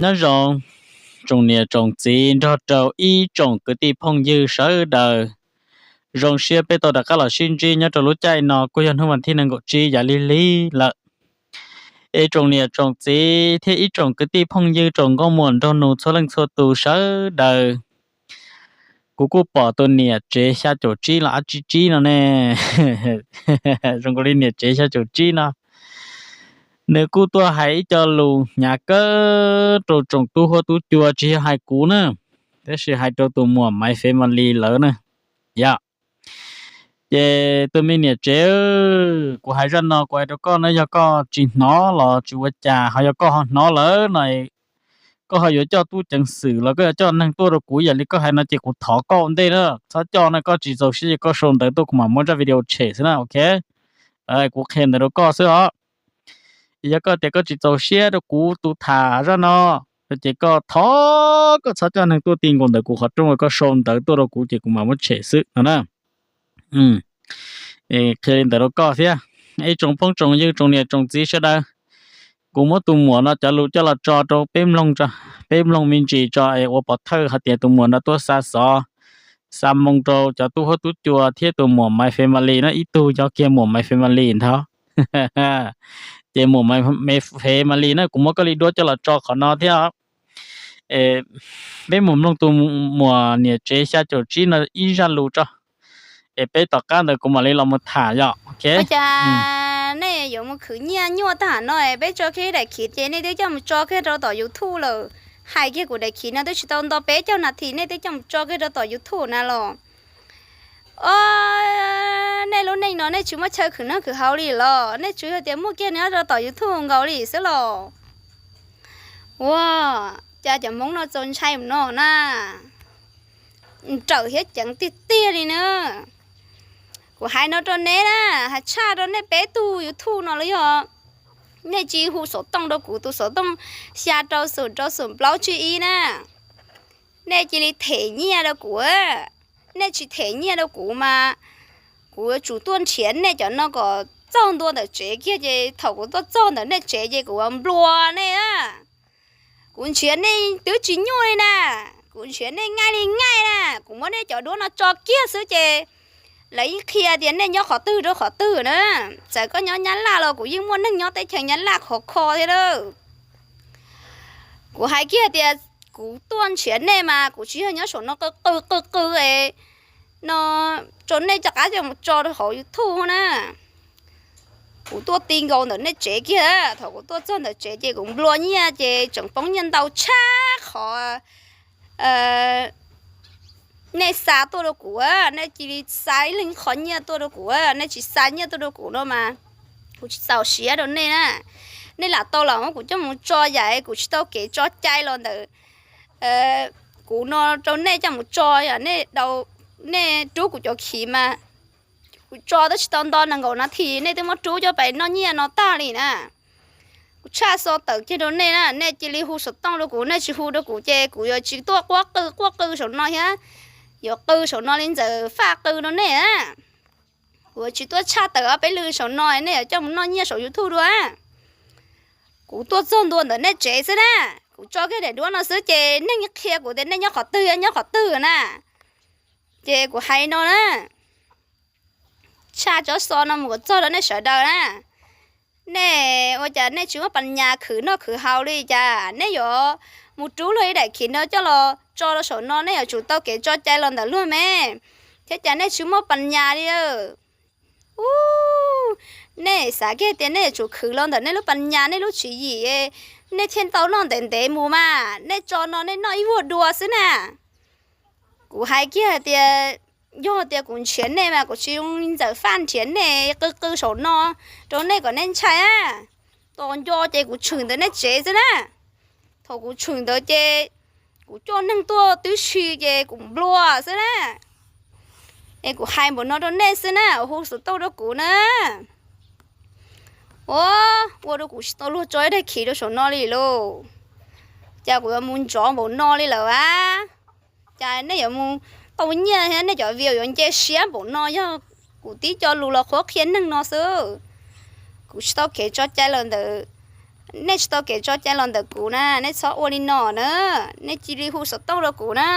Nyob zoo tsoom niam tsoom txiv nrog rau ib tsoom kwv tij phooj ywg sawv daws. Zoo siab peb tau rov qab los sib ntsib nyob rau lub caij no kuj yog hnub vas thib nees nkaum tsib yav lig lig lawm. Es tsoom niam tsoom txiv thiab ib tsoom kwv tij phooj ywg tsoom nkauj muam nraug nus txhua leej txhua tus sawv daws, kuv kuj pom tus niam tsev xya caum tsib los dab tsi tsib no ne. Zoo nkaus li niam tsev xya caum tsib no, nws kuj tuaj hais ib co lus hnyav kawg rau tsoom tub huab tub cua, tsis yog hais kuv na, tab sis hais rau tus muam Maiv Family lawv na. Yog ces tus me niam tsev, kuv hais zaj no kuv hais rau koj na, yog koj tsis hnov los tsis ua cas, ho yog koj ho hnov lawm no, koj ho yuav coj tub ceev xwm los koj yuav coj neeg tuaj rau kuv yam li koj hais no ces kuv thov koj ua ntej na, txhob coj no, koj tsis txaus siab ces koj sau ntawv tuaj kuv mam muab zaj video tshem xwb na, ok. Kuv qhia ntawd rau koj xwb os. Yog koj tias koj tsis txaus siab rau kuv tus tham zaj no, ces koj thov koj txhob coj neeg tuaj ti nkaus ntawm kuv qhov rooj, koj sau ntawv tuaj rau kuv ces kuv mam muab tshem xwb no na. Qhia li ntawd rau koj thiab. Ib tsoom phooj tsoom ywg tsoom niam tsoom txiv sawv daws, kuv muab tus muam no cov lus coj los tso rau peb mloog, peb mloog me ntsis tso es ua pov thawj hais tias tus muam no tuaj xa xov xa moo rau cov tub huab tub cua thiab tus muam Maiv Family no, ib tug yog kiag muam Maiv Family ntag. Ces muam Maiv Family na, kuv muab koj li duab coj los tso qhov no thiab. Peb mus mloog tus muam niam tsev xya caum tsib no ib zaj lus tso, es peb tom qab ntawd kuv mam li los mus tham yom, ok. Ua cas nej yuav mus khwv nyiaj nyuaj tag no es peb tso kiag daim khiv ces nej twb coj mus tso kiag rau tom YouTube lawm. Hais kiag kuv daim khiv no twb tsis tau nto peb caug nas this nej twb coj mus tso kiag rau tom YouTube na los. O, nej lub neej no nej tsis muaj chaw khwv noj khwv haus li los nej tsuas yog tias muaj kiag nyob rau tom YouTube nkaus li xwb los. Ua cas cov Hmoob no txaus ntshai mus no na, nrawm thiab ceev tiag tiag li na. Kuv hais no rau neb na, hais tshaj rau nej peb tug YouTube no los yog nej tsis hu xov tooj rau kuv tus xov tooj xya rau xoom rau xoom plaub tsib ib na, nej cia li them nyiaj rau kuv. Nej tsis them nyiaj rau kuv mas kuv yuav tsum tuaj nrhiav nej cov no kom txog ntua ntawm tsev kiag ces thaum kuv tuaj txog ntawm nej tsev ces kuv yuav nplua nej na. Kuv nrhiav nej twb tsis nyuaj li na, kuv nrhiav nej nqaij li nqaij na, kuv muab nej cov duab no tso kiag xwb ces lawv yeej qhia tias nej nyob qhov twg rau qhov twg na. Txawm koj nyob Nyab Laj los kuv yeej muaj neeg nyob teb chaws Nyab Laj khov kho thiab lawm. Kuv hais kiag tias kuv tuaj nrhiav nej mas kuv tsis yog nyob saum no qw qw qw qw no rau nej cov qab coj mus tso rau hauv YouTube na. Kuv tuaj ti nkaus ntawm nej tsev kiag, thaum kuv tuaj txog ntawm tsev ces kuv nplua nyiaj ces tseem poob nyiaj ntau tshaj qhov nej xa tuaj rau kuv. Nej cia li xa ib leeg qhov nyiaj tuaj rau kuv, nej tsis xa nyiaj tuaj rau kuv no mas kuv tsis txaus siab rau nej na. Nej lam tau los muab kuv coj mus tso yam kuv tsis tau kev tso cai los ntawm kuv no rau nej coj mus tso, yog nej rub kuv cov khiv mas kuv tso twb tsis tau nto nees nkaum nas this nej twb muab rub coj pais noj nyiaj no tag li na. Kuv tshaj xov tawm kiag rau nej na, nej cia li hu xov tooj rau kuv, nej tsis hu rau kuv ces kuv yuav tsis tuaj quaj qw quaj qw saum no thiab, yuav qw saum no li ntxawm faj qw rau nej na. Kuv yuav tsis tuaj tshaj tawm ob peb lw saum no nej yuav coj mus noj nyiaj saum YouTube dua. Kuv tuaj txog ntua ntawm nej tsev xwb na, kuv tso kiag daim duab no xwb ces nej qhia kuv tias nej nyob qhov twg nyob qhov twg na. Ces kuv hais no na, tshaj tsob xov no mus kom txog rau nej sawv daws na. Nej ua cas nej tsis muaj pas nyas khwv noj khwv haus li cas? Nej yuav mus rub luag ib daim khiv no coj los tso rau saum no, nej yuav tsum tau kev tso cai los ntawm luag me, thiab cas nej tsis muaj pas nyas li. U, nej xav kiag tias nej yuav tsum khwv los ntawm nej lub pas nyas nej lub tswv yim, nej thiaj tau noj ntev ntev mus mas. Nej tso no nej noj ib vuag dua xwb na. Kuv hais kiag hais tias yog tias kuv nrhiav nej mas kuv tsis zoo li ntxawm faj nrhiav nej qw qw saum no rau nej kom nej ntshai na. Tos nco ces kuv tshwm ntawm nej tsev xwb na. Thaum kuv tshwm ntawd ces kuv coj neeg tuaj tib si ces kuv nplua xwb na. Es kuv hais npaum no rau nej xwb na, hu xov tooj rau kuv na. Ua, ua rau kuv tsis tau luag tso ib daig khiv rau saum no li lauj. Cas kuv yuav mus ntsov npaum no li lawm a? Cas nej yuav mus tau nyiaj thiab nej cov view yuav nce siab npaum no, yog kuv tib co lus los qhuab qhia neeg no xwb. Kuv tsis tau kev tso cai los ntawm Nej tsis tau kev tso cai los ntawm kuv na, nej txhob ua li no na, nej cia li hu xov tooj rau kuv na.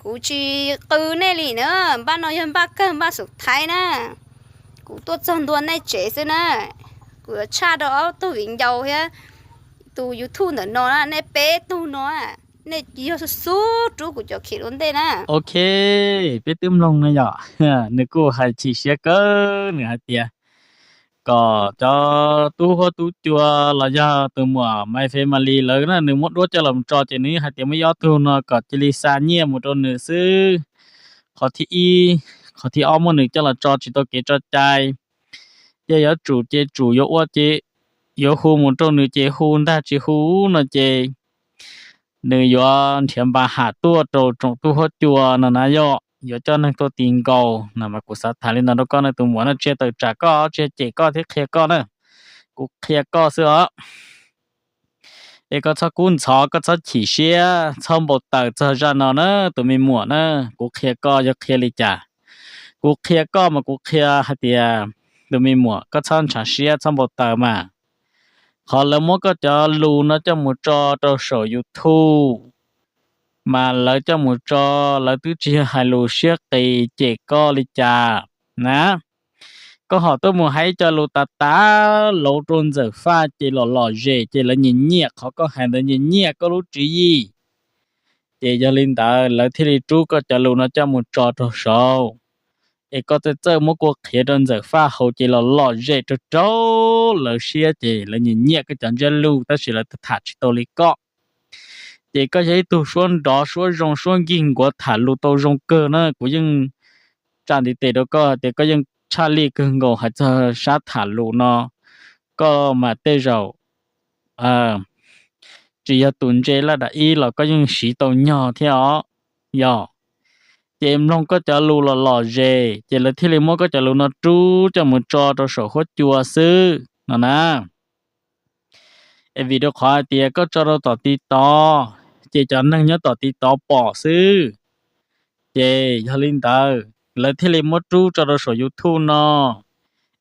Kuv tsis qw nej li na, npaj no yog npaj kawg npaj xum thaib na. Kuv tuaj txog ntua nej tsev xwb na. Kuv yuav tshaj rau ob tug viv ncaus thiab tus YouTube ntawm no na, nej peb tug no, nej yog xub xub rub kuv cov khiav ua ntej na. Ok, peb twb mloog no yom, nws kuj hais chim siab kawg, nws hais tias kom cov tub huab tub cua los yog tus muam Maiv Family lawv na, nws muab duab coj los tso ces nws hais tias muaj ib ob tug no kom cia li xa nyiaj mus rau nws xwb. Qhov thib ib, qhov thib ob muab nws coj los tso tsis tau kev tso cai. Ces yuav tsum ces tsum, yuav ua ces yuav hu mus rau nws ces hu ntag, tsis hu no ces nws yuav nrhiav npas ham tuaj rau tsoom tub huab cua no na yom, yuav coj neeg tuaj ti nkaus no mas kuv xav tham li no rau koj na tus muam na, tsis yog tawm tsam koj, tsis yog cem koj thiab qhia koj na, kuv qhia koj xwb os. Es koj txhob kub ntxhov, koj txhob chim siab, txhob npau taws txog zaj no na tus me muam na. Kuv qhia koj yog qhia li cas? Kuv qhia koj mas kuv qhia hais tias tus me muam koj txhob ntshav siab txhob npau taws mas. Qhov lawv muab koj cov lus no coj mus tso rau saum YouTube mas lawv coj mus tso, lawv twb tsis yog hais lus siab qis cem koj li cas na. Koj ho tuaj mus hais cov lus tas tas lauv rau Ntxawm Faj ces los lom zem ces lawv nyiam nyiam qhov koj hais ntawd, nyiam nyiam koj lub tswv yim. Ces yog li ntawd lawv thiaj li rub koj cov lus no coj mus tso rau saud. Es koj txawj txawj muab kua qhiav rau Ntxawm Faj haus ces los lom zem rau rau lawv siab ces lawv nyiam nyiam koj cov ntsiab lus tab sis lawv tham tsis tau li koj. Ces koj yog ib tug suab nrov suab zoo suab nkig nkuav tham lus tau zoo kawg na, kuv yeej tsa ntiv tes rau koj tias koj yeej tshaj lij kawg nkaus hais txog sab tham lus no. Koj mas tej zaum tsis yog tus ntse laj dam ib los koj yeej siv tau nyog thiab os. Yog, ces mloog koj cov lus los lom zem ces lawv thiaj li muab koj cov lus no rub coj mus tso rau saum huab cua xwb no na. Es vim rau qhov hais tias koj tso rau tom TikTok ces cov neeg nyob tom TikTok pom xwb. Ces yog li ntawd lawv thiaj li muab rub tso rau saum YouTube no,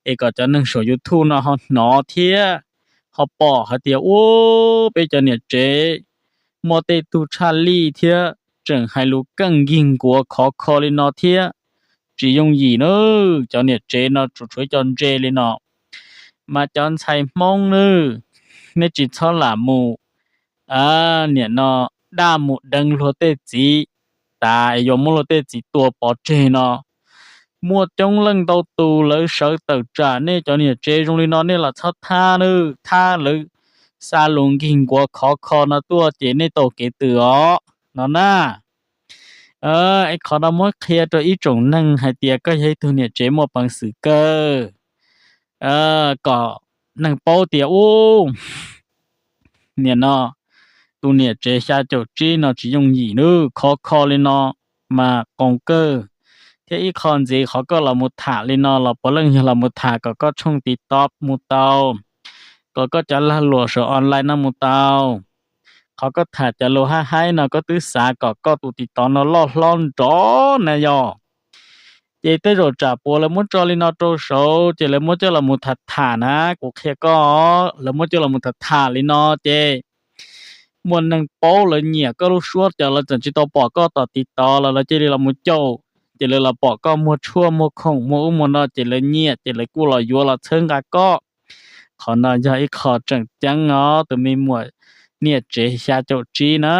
es kom cov neeg saum YouTube no ho hnov thiab ho pom hais tias ub, peb cov niam tsev muaj tej tug tshaj lij thiab tseem hais lus keej nkig nkuav khov kho li no thiab. Tsis yooj yim na, cov niam tsev no tsuas tshuav ib co ntse li no. Mas cov ntxhais Hmoob nawb, nej tsis txhob lam mus, niam no, daj mus deev luag tej txiv tas es yuav muab luag tej txiv tua pov tseg no. Muaj coob leej ntau tus lawv sawv tawm tsam nej cov niam tsev zoo li no, nej lam txhob thab nawb, thab lawv xa lus nkig nkuav khov kho no tuaj ces nej tau kev twm os no na. Es qhov no muab qhia rau ib tsoom neeg hais tias koj yog ib tug niam tsev muaj peev xwm kawg, kom neeg paub tias ub, niam no, tus niam tsev xya caum tsib no tsis yooj yim nawb, khov kho li no mas qoos kawg. Thiab ib qho ntxiv, qhov koj los mus tham li no los puav leej yog los mus tham kom koj tshooj TikTok mus tau, kom koj cov lag luam saum online no mus tau. Qhov koj tham cov lus haib haib no koj twb xav kom koj tus TikTok no loj hlob nrov na yog. Ces tej zaum tsam puas lawv muab tso li no rau saud ces lawv muab coj los mus tham tham na, kuv qhia koj, lawv muab coj los mus tham tham li no ces muaj neeg paub lawv nyiam koj lub suab, cov lawv tseem tsis tau pom koj tom TikTok los lawv cia li los mus caum, ces lawv los pom koj muag tshuaj muag khoom muag ub muag no ces lawv nyiam ces lawv kuj los yuav los txhawb nqa koj. Qhov no yog ib qho tseem ceeb os tus me muam niam tsev xya caum tsib na,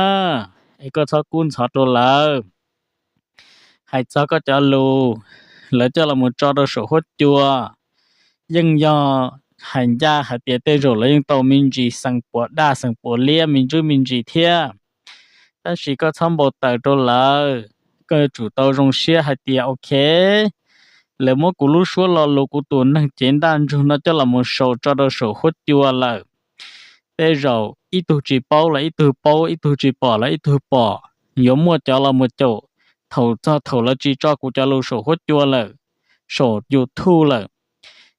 es koj txhob kub ntxhov rau lawv. Hais txog koj cov lus lawv coj los mus tso rau saum huab cua, yeej yog hais ncaj hais tias tej zaum lawv yeej tau me ntsis xeem puas daj xeem puas liab me ntsuj me ntsis thiab. Tab sis koj txhob npau taws rau lawv, koj yuav tsum tau zoo siab hais tias ok, lawv muab kuv lub suab lo lus, kuv tus neeg cev ntaj ntsug no coj los mus sau tso rau saum huab cua lawm. Tej zaum ib tug tsis paub los ib tug paub, ib tug tsis pom los ib tug pom, yuav muaj cov los mus caum thaum txog thaum lawv tsis tso kuv cov lus saum huab cua lawm, saum YouTube lawm.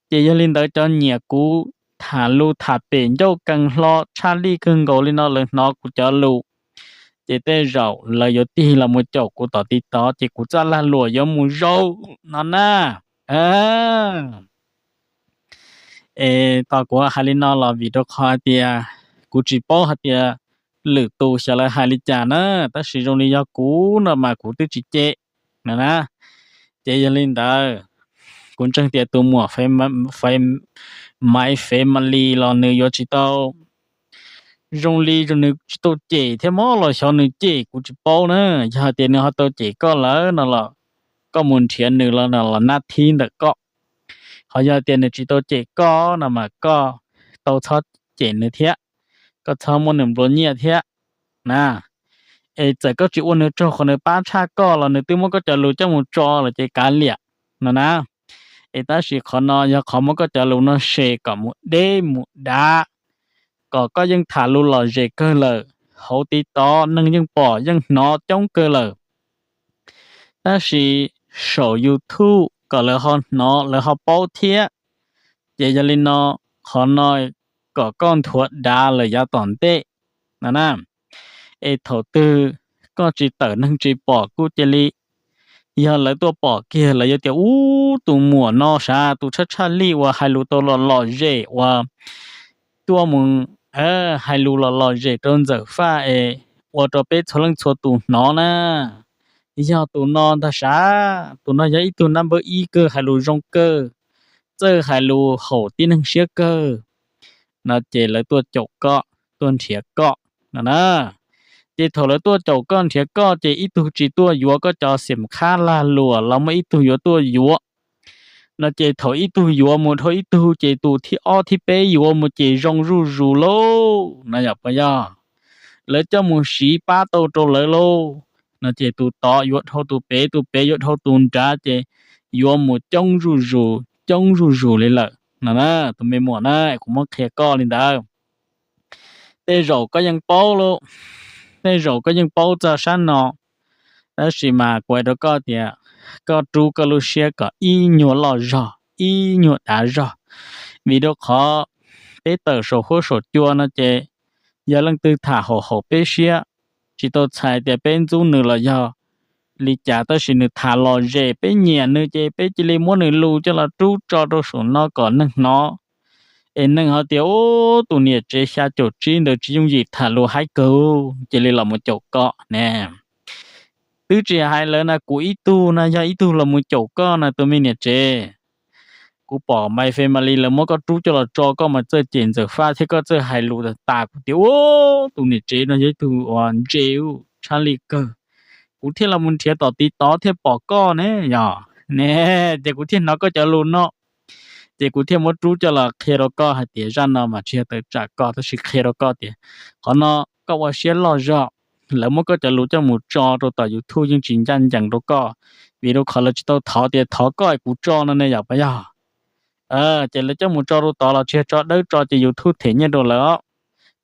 Ces yog li ntawd cov nyiam kuv tham lus tham pem ncauj kees hlo tshaj lij kawg nkaus li no lawv hnov kuv cov lus, ces tej zaum lawv yuav tig los mus caum kuv tom TikTok ces kuv txoj lag luam yuav mus zaum no na. Es tos kuv hais li no los vim rau qhov hais tias kuv tsis paub hais tias lwm tus xyov lawv hais li cas na, tab sis zoo li yog kuv no mas kuv twb tsis cem no na. Ces yog li ntawd, kuv ntseeg tias tus muam Maiv Family los nws yuav tsis tau, zoo li nws tsis tau cem thiab mog los xyov nws cem kuv tsis paub na. Yog hais tias nws ho tau cem koj lawm no los koj mus nrhiav nws los no los nab thib ntawm koj. Ho yog tias nws tsis tau cem koj no mas koj tau txhob cem nws thiab, koj txhob muab nws nplua nyiaj thiab na. Es txawm koj tsis ua nws tsaug qhov nws pab tshaj koj los nws twb muab koj cov lus coj mus tso lawm ces kav liam no na. Es tab sis qhov no yog qhov muab koj cov lus no se kom mus deb mus dav, kom koj yeej tham lus lom zem kawg lawm, hauv TikTok neeg yeej pom yeej hnov coob kawg lawm, tab sis saum YouTube kom lawv ho hnov lawv ho paub thiab. Ces yog li no, qhov no kom koj nthuav dav lawm yav tom ntej no na. Es thaum twg koj tsis tawm neeg tsis pom kuj cia li, yog lawv tuaj pom kiag lawv yuav tias ub tus muam no sav tus tshaj tshaj lij uas hais lus tau los lom zem uas tuaj mus hais lus los lom zem rau Ntxawm Faj es ua rau peb txhua leej txhua tus hnov na. Yog tus no ntag sav, tus no yog ib tug nab npawb ib kawg, hais lus zoo kawg, txawj hais lus haum tib neeg siab kawg no ces lawv tuaj caum koj tuaj nrhiav koj no na. Ces thaum lawv tuaj caum koj nrhiav koj ces ib tug tsis tuaj yuav koj cov xim khab lag luam los muaj ib tug yuav tuaj yuav no ces thaum ib tug yuav mus dhau ib tug ces tus thib ob thib peb yuav mus ces zoo zuj zus lauj no yom puas yog? Lawv coj mus siv pab tau rau lawv lauj no ces tus tod yuav dhau tus pem, tus pem yuav dhau tus nrad ces yuav mus coob zuj zus coob zuj zus li lawm no na. Tus me muam na, kuv muab qhia koj li ntawd. Tej zaum koj yeej paub lauj, tej zaum koj yeej paub txog sab no, tab sis mas kuv hais rau koj tias koj rub koj lub siab kom ib nyuag loj zog ib nyuag dav zog, vim rau qhov peb tawm saum huab saum cua no ces yog leej twg tham haum haum peb siab, tsis tau txhais tias peb ntxub nws los yog li cas, tab sis nws tham lom zem peb nyiam nws ces peb cia li muab nws lus coj los rub tso rau saum no kom neeg hnov, es neeg ho tias ub tus niam tsev xya caum tsib ntawd tsis yooj yim tham lus haib kawg, cia li los mus caum koj ne. Twb tsis hais lawv na, kuv ib tug na yog ib tug los mus caum koj na tus me niam tsev. Kuv pom My Family lawv muab koj rub coj los tso koj mas txawj cem Ntxawm Faj thiab koj txawj hais lus tas tas kuv tias ub tus niam tsev no yog ib tug uas ntse tshaj li kawg. Kuv thiaj los mus nrhiav tom TikTok thiaj pom koj ne yog ne, ces kuv thiaj hnov koj cov lus no, ces kuv thiaj muab rub coj los qhia rau koj hais tias zaj no mas tsis yog tawm tsam koj tab sis qhia rau koj tias qhov no koj ua siab loj zog, lawv muab koj cov lus coj mus tso rau tom YouTube yeej tsis ncaj ncees rau koj, vim rau qhov lawv tsis tau thov tias thov koj es kuv tso no ne yom puas yog? Ces lawv coj mus tso rau tod los tsis yog tso dawb tso ces YouTube them nyiaj rau lawv os.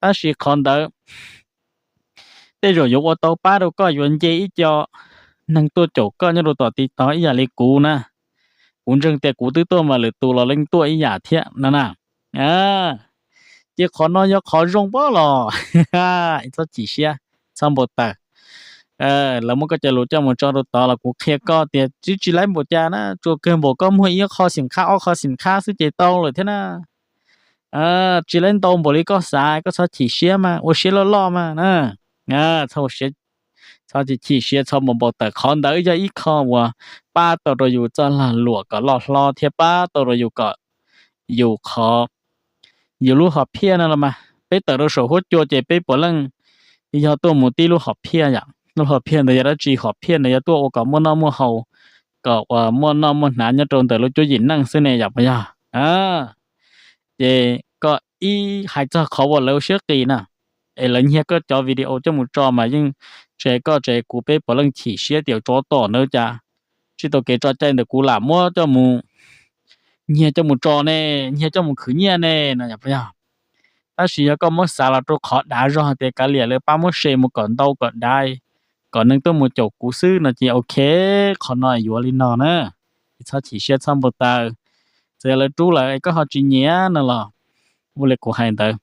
Tab sis qhov ntawd tej zaum yuav ua tau pab rau koj yuav nce ib co neeg tuaj caum koj nyob rau tom TikTok ib yam li kuv na. Kuv ntseeg tias kuv twb tuaj mas lwm tus los yeej tuaj ib yam thiab no na. Ces qhov no yog qhov zoo pob los txhob chim siab, txhob npau taws. Lawv muab koj cov lus coj mus tso rau tod los kuv qhia koj tias tsis tsis laib npaum cas na, tsuas kawg npaum koj muag ib qho xim khab ob qho xim khab xwb ces tau lawm thiab na. Tsis laib ntau npaum li koj xav, koj txhob chim siab mas ua siab loj loj mas na. Txhob chim siab, txhob npau taws. Qhov ntawd yog ib qho uas pab tau rau yus txoj lag luam kom loj hlob thiab pab tau rau yus kom yus qhov, yus lub hom phiaj no los mas peb tawm rau saum huab cua ces peb puav leej yog tuaj mus tib lub hom phiaj yom. Lub hom phiaj ntawd yog dab tsi? Hom phiaj ntawd yog tuaj ua kom muaj noj muaj haus, kom uas muaj noj muaj hnav nyob rau ntawm lub cuab yim neej xwb ne yom puas yog? Ces koj ib hais txog qhov uas lawv ua siab qis na, es lawv nyiag koj cov video coj mus tso mas yeej tsis hais koj tsis hais kuv peb puav leej chim siab tias tsov tom ntawd cas tsis tau kev tso cai ntawm kuv lam muab coj mus nyiag coj mus tso ne, nyiag coj mus khwv nyiaj ne no yom puas yog? Tab sis yog koj muab xav los rau qhov dav zog hais tias kav liam lawv pab muab share mus kom ntau kom dav, kom neeg tuaj mus caum kuv xwb no ces ok, qhov no yuav li no na, txhob chim siab txhob npau taws. Txawm yog lawv rub lawm koj ho tsis nyiam no los ua li kuv hais ntawd,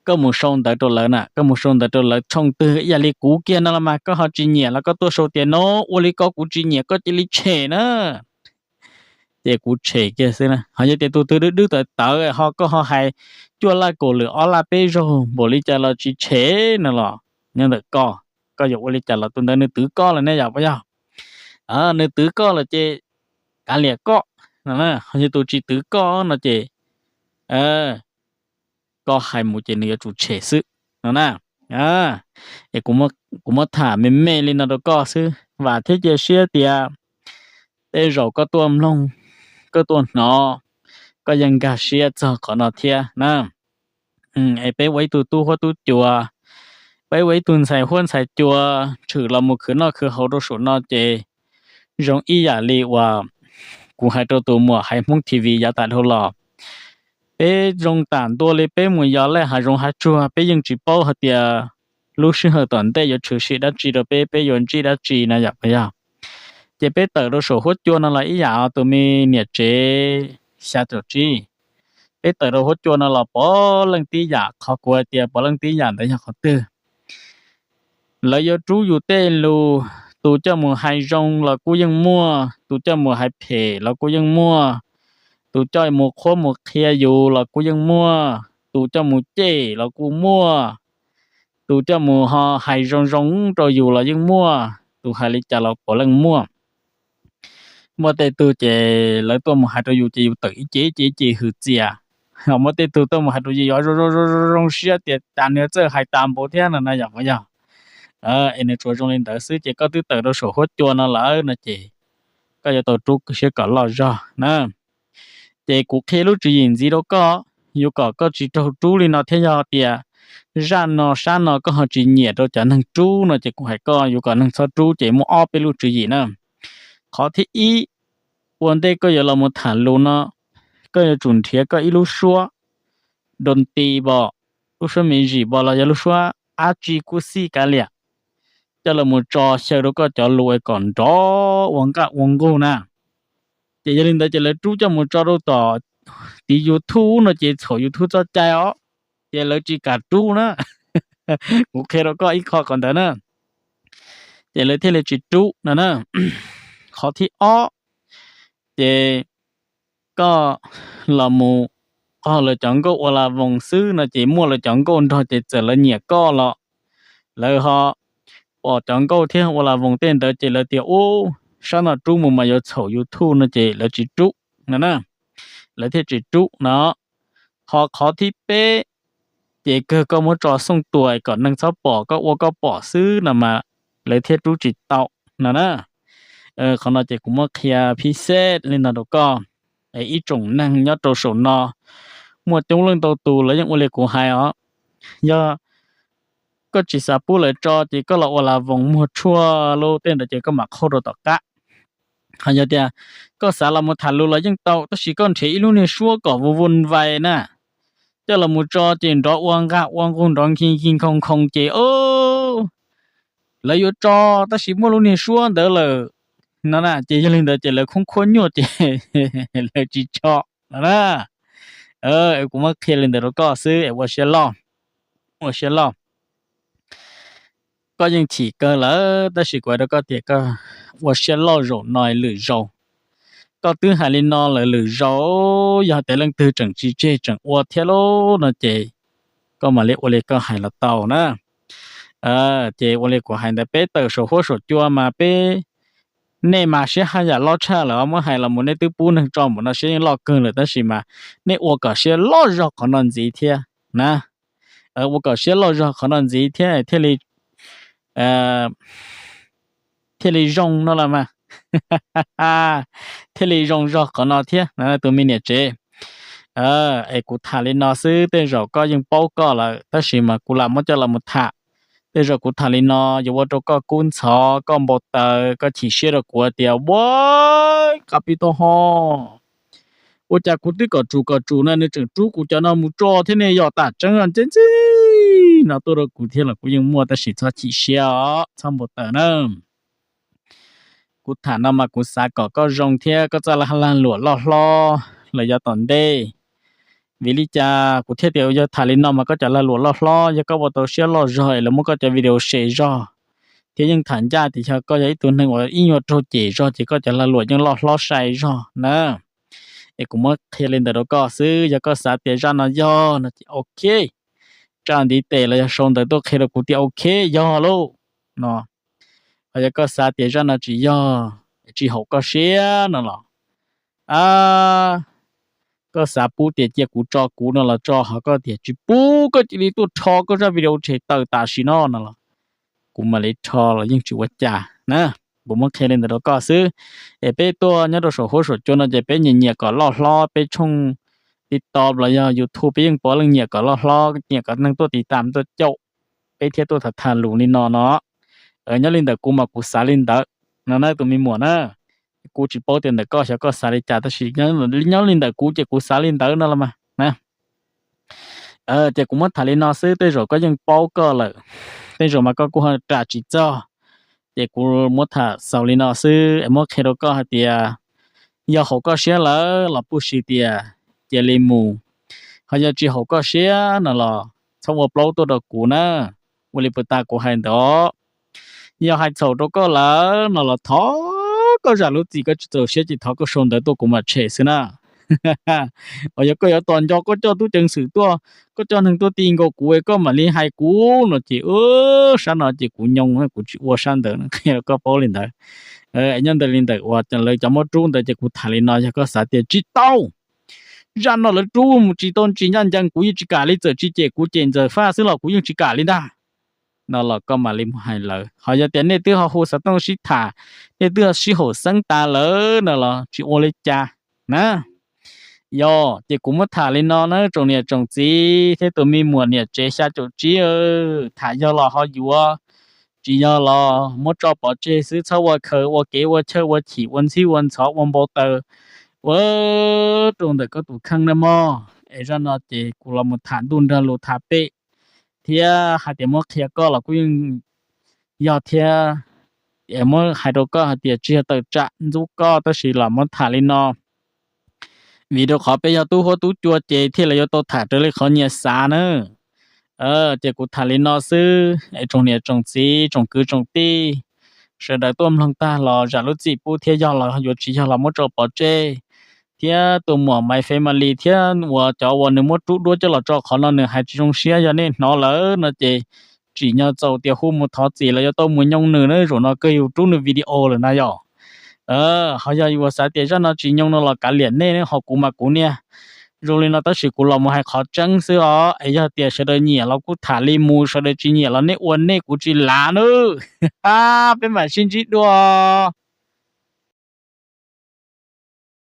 koj mus sau ntawv rau lawv na, koj mus sau ntawv rau lawv tshooj twg ib yam li kuv kiag no los mas koj ho tsis nyiam los koj tuaj sau tias no, ua li ko kuv tsis nyiam, koj cia li tshem na. ces kuv tshem kiag xwb na. Ho yog tias tus twg dwb dwb tawv tawv ho koj ho hais cuaj laj kaum lwm ob laj peb zaug npaum li cas los tsis tshem no los nyob ntawm koj, koj yuav ua li cas los tus ntawd nws twv koj lawm ne yom, puas yog? Nws twv koj lawm ces kav liam koj no. Ho yog tus tsis twv koj no ces koj hais mus ces nws yuav tsum tshem xwb no na. Es kuv muab tham me me li no rau koj xwb, vam thiab cia siab tias tej zaum koj tuaj mloog, koj tuaj hnov, koj yeej nkag siab txog qhov no thiab na. Es peb ua ib tug tub huab tub cua, peb ua ib tug ntxhais huab ntxhais cua, tshwm los mus khwv noj khwv haus rau saum no ces zoo ib yam li uas kuv hais rau tus muam haiv Hmoob T V yav tas dhau los, peb zoo tam ntua li peb mus yos laj hav zoov hav tsuag, peb yeej tsis paub hais tias lub sij hawm tom ntej yuav tshwm sim dab tsi rau peb, peb yuav ntsib dab tsi no yom, puas yog? Ces peb tawm rau saum huab cua no los ib yam, tus me niam tsev xya caum tsib, peb tawm rau huab cua no los puav leej tib yam. Qhov kuv hais tias puav leej tib yam ntawd yog qhov twg? Lawv yuav rub yus tej lus, tus coj mus hais zoo los kuj yeej muaj, tus coj mus hais phem los kuj yeej muaj, tus coj mus qhuab mus qhia yus los kuj yeej muaj, tus coj mus cem los kuj muaj, tus coj mus ho hais zoo zoo rau yus los yeej muaj, tus hais li cas los puav leej muaj. Muaj tej tug ces lawv tuaj mus hais rau yus ces yus tawm ib ce ib ce ib ce hwm txias. Muaj tej tug tuaj mus hais rau yus yuav zoo zoo zoo zoo siab tias cas nws txawj hais tas npaum thiab no na yom, puas yog? Es nws tsuas zoo li ntawd xwb ces koj twb tawm rau saum huab cua no lawm no ces koj yuav tau rub siab kom loj zog na. Ces kuv qhia lub tswv yim ntxiv rau koj, yuav kom koj tsis raug rub li no thiab. Yog tias zaj no sab no koj ho tsis nyiam rau cov neeg rub no ces kuv hais koj yuav kom neeg txhob rub ces muaj ob peb lub tswv yim na. Qhov thib ib, ua ntej koj yuav los mus tham lus no, koj yuav tsum nrhiav koj ib lub suab doo ti pom, lub suab me zim pom los yog lub suab ab tsi kuj xij kav liam, coj los mus tso xyaw rau koj cov lus es kom nrov ua nqaj ua nqug na. Ces yog li ntawd ces lawv rub coj mus tso rau tom tiv YouTube no ces txhaum YouTube txoj cai os, ces lawv tsis kam rub na. Kuv qhia rau koj ib qho qhov ntawd na, ces lawv thiaj li tsis rub no na. Qhov thib ob, ces koj los mus qog lawv cov nkauj ua la voos xwb no ces muaj lawv cov nkauj nrog ces txawm lawv nyiam koj los lawv ho pom cov nkauj thiab ua la voos tej ntawd ces lawv tias ub, sab no rub mus mas yuav txhaum YouTube no ces lawv tsis rub no na, lawv thiaj tsis rub no. Ho qhov thib peb, ces kawg koj muab tso xooj tuas kom neeg txhob pom, koj ua koj pom xwb no mas lawv thiaj rub tsis tau no na. Qhov no ces kuv muab qhia phib xeb li no rau koj. Ib tsoom neeg nyob rau saum no muaj coob leej ntau tus lawv yeej ua li kuv hais os. Yog koj tsis xav pub lawv tso ces koj los ua la voos muag tshuaj lub tej ntawd ces koj mam qhau rau tom qab. Ho yog tias koj xav los mus tham lus los yeej tau, tab sis koj nrhiav ib lub niag suab kom vun vun vais na, coj los mus tso ces nrov ua nqaj ua nqug nrov nkig nkig nkhoos nkhoos ces lawv yuav tso, tab sis muaj lub niag suab ntawd lawm no na, ces yog li ntawd ces lawv khoob khuab nyuaj ces lawv tsis tso no na. Kuv muab qhia li ntawd rau koj xwb es ua siab loj, ua siab loj. Koj yeej chim kawg lawm tab sis kuv hais rau koj tias koj ua siab loj zaum no lwm zaus. Koj twb hais li no lawm lwm zaus, yog tias leej twg tseem tsis tseg tseem ua thiab lauj no ces koj mam li ua li koj hais los tau na. Ces ua li kuv hais ntawd, peb tawm saum huab saum cua mas peb, nej mas siab haj yam loj tshaj lawm, muab hais los mus nej twb pub neeg tso npaum no siab yeej loj kawg lawm, tab sis mas nej ua kom siab loj zog qhov no ntxiv thiab na. Ua kom siab loj zog qhov no ntxiv thiab thiaj li, thiaj li zoo no los mas, thiaj li zoo zog qhov no thiab tus me niam tsev. Es kuv tham li no xwb, tej zaum koj yeej paub koj lawm tab sis mas kuv lam muab coj los mus tham. Tej zaum kuv tham li no yuav ua rau koj kub ntxhov, koj npau taws, koj chim siab rau kuv tias ua qab pib tau ho, ua cas kuv twb kom tsum kom tsum na nws tseem rub kuv cov no mus tso thiab ne, yog tam tseeb ntxi ntxi no tuaj rau kuv thiab los kuv yeej muaj, tab sis txhob chim siab os, txhob npau taws na. Kuv tham no mas kuv xav kom koj zoo thiab koj txoj lag luam loj hlob los yav tom ntej. Vim li cas kuv thiaj tias yog tham li no mas koj cov lag luam loj hlob, yog koj ua tau siab loj zog es lawv muab koj cov video share zog, thiab yeej tham ncaj tias yog koj yog ib tug neeg uas ib nyuag raug cem zog ces koj cov lag luam yeej loj hlob sai zog na. Es kuv muab qhia li ntawd rau koj xwb, yog koj xav tias zaj no yog no ces ok, tsa ntiv tes los yog sau ntawv tuaj qhia rau kuv tias ok, yog lauj no. Ho yog koj xav tias zaj no tsis yog, tsis haum koj siab no los, a, koj xav pub tias cia kuv tso kuv no los tso, ho koj tias tsis pub koj cia li tuaj rho koj zaj video tshem tawm tam sim no no los, kuv mam li rho los yeej tsis ua cas na. Kuv muab qhia li ntawd rau koj xwb. Es peb tuaj nyob rau saum huab saum cua no ces peb nyiam nyiam kom loj hlob, peb tshooj TikTok los yog YouTube peb yeej pom leej nyiam kom loj hlob, nyiam kom neeg tuaj tiv tam tuaj caum peb thiab tuaj tham tham lus li no no. Nyob li ntawm kuv mas kuv xav li ntawd no na tus me muam na. Kuv tsis paub tias ntawm koj xyov koj xav li cas tab sis nyob li ntawm kuv ces kuv xav li ntawd no los mas na. Ces kuv muab tham li no xwb, tej zaum koj yeej paub koj lawm, tej zaum mas koj kuj ho ras tsis txog. Ces kuv muab tham xaus li no xwb es muab qhia rau koj hais tias yog haum koj siab lawm los puj si tias cia li mus, ho yog tsis haum koj siab no los txhob ua plaub tuaj rau kuv na. Ua li puas tas kuv hais ntawd? Yog hais txhaum rau koj lawm no los thov koj zam lub txim, koj tsis txaus siab ces thov koj sau ntawv tuaj kuv mam tshem xwb na. Os, yog koj yuav tos nco koj coj tub ceev xwm tuaj, koj coj neeg tuaj ti nkaus kuv es koj mam li hais kuv no ces sab no ces kuv nyoo, kuv tsis ua sab ntawd, qhia rau koj paub li ntawd. Nyob ntawm li ntawm uas lawv cov muab rub ntawd ces kuv tham li no, yog koj xav tias tsis tau, zaj no lawv rub mus tsis tau ntsis ncaj ncees kuv yeej tsis kam li, txawm tsis cem kuv cem Ntxawm Faj xwb los kuv yeej tsis kam li ntag no los koj mam li mus hais lawv. Ho yog tias nej twb ho hu xov tooj sib tham, nej twb ho sib haum xeeb tas lawm no los tsis ua li cas na. Yog ces kuv muab tham li no na tsoom niam tsoom txiv thiab tus me muam niam tsev xya caum tsib, tham yog los ho yuav, tsis yog los muab tso pov tseg xwb, txhob ua khaws ua kev ua chawj ua chim ua ntxhib ua ntxhov ua npau taws ua rau ntawm koj tus kheej na mog. Es zaj no ces kuv los mus tham ntuj nrag lus tham pem thiab hais tias muab qhia koj los kuj yeej yog thiab. Es muab hais rau koj hais tias tsis yog tawm tsam ntxub koj tab sis los muab tham li no, vim rau qhov peb yog tub huab tub cua ces thiaj li yuav tau tham raws li qhov nyias xav na. Ces kuv tham li no xwb es tsoom niam tsoom txiv tsoom kwv tsoom tij sawv daws tuaj mloog tag los zam lub txim pub thiab, yog los yuav, tsis yog los muab tso pov tseg. Thiab tus muam Maiv Family thiab uas cov uas nws muab rub duab coj los tso qhov no nws hais tsis zoo siab, yog nej hnov lawm no ces tsim nyog txaus tias hu mus thov txim los yuav tau mus nyoo nws na, zaum no kawg yus rub nws video lawm na yom. Ho yog yus xav tias zaj no tsis nyoo no los kav liam nej, ho kuv mas kuv niag zoo li no tab sis kuv los mus hais qhov tseeb xwb os. Es yog tias sawv daws nyiam los kuj tham li mus, sawv daws tsis nyiam los nej ua nej, kuv tsis lav nawb. Peb mam sib ntsib dua.